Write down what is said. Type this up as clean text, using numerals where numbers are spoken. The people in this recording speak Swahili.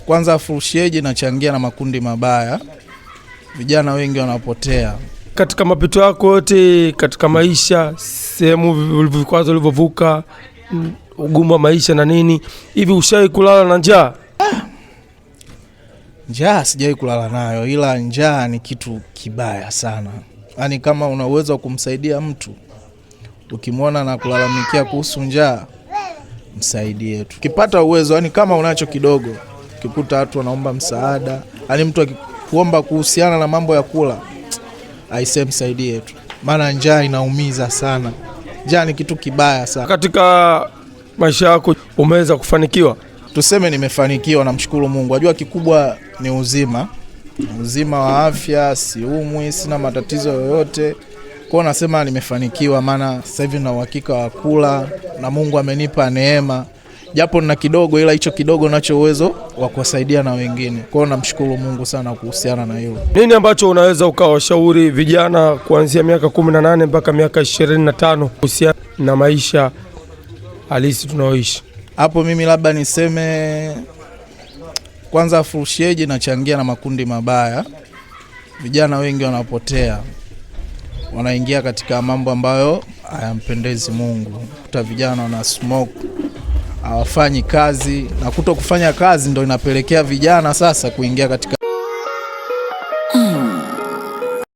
Kwanza furusheji inachangia na makundi mabaya, vijana wengi wanapotea. Katika mapito yako yote katika maisha, sehemu vikwazo ulivyovuka, ugumu wa maisha na nini hivi, ushawahi kulala na njaa? Njaa sijawahi kulala nayo, ila njaa ni kitu kibaya sana. Yaani kama una uwezo wa kumsaidia mtu, ukimwona na kulalamikia kuhusu njaa, msaidie tu. Ukipata uwezo, yani kama unacho kidogo, ukikuta watu wanaomba msaada, yaani mtu akikuomba kuhusiana na mambo ya kula, aisee, msaidie tu, maana njaa inaumiza sana. Njaa ni kitu kibaya sana. Katika maisha yako umeweza kufanikiwa? Tuseme nimefanikiwa, namshukuru Mungu. Najua kikubwa ni uzima, uzima wa afya, siumwi, sina matatizo yoyote. Kwao nasema nimefanikiwa, maana sasa hivi na uhakika wa kula na Mungu amenipa neema, japo nina kidogo, ila hicho kidogo nacho uwezo wa kuwasaidia na wengine. Kwao namshukuru Mungu sana kuhusiana na hilo. Nini ambacho unaweza ukawashauri vijana kuanzia miaka 18 mpaka miaka 25 kuhusiana na maisha halisi tunayoishi? Hapo mimi labda niseme kwanza, furusheji inachangia na makundi mabaya. Vijana wengi wanapotea, wanaingia katika mambo ambayo hayampendezi Mungu. Kuta vijana wana smoke, hawafanyi kazi, na kuto kufanya kazi ndo inapelekea vijana sasa kuingia katika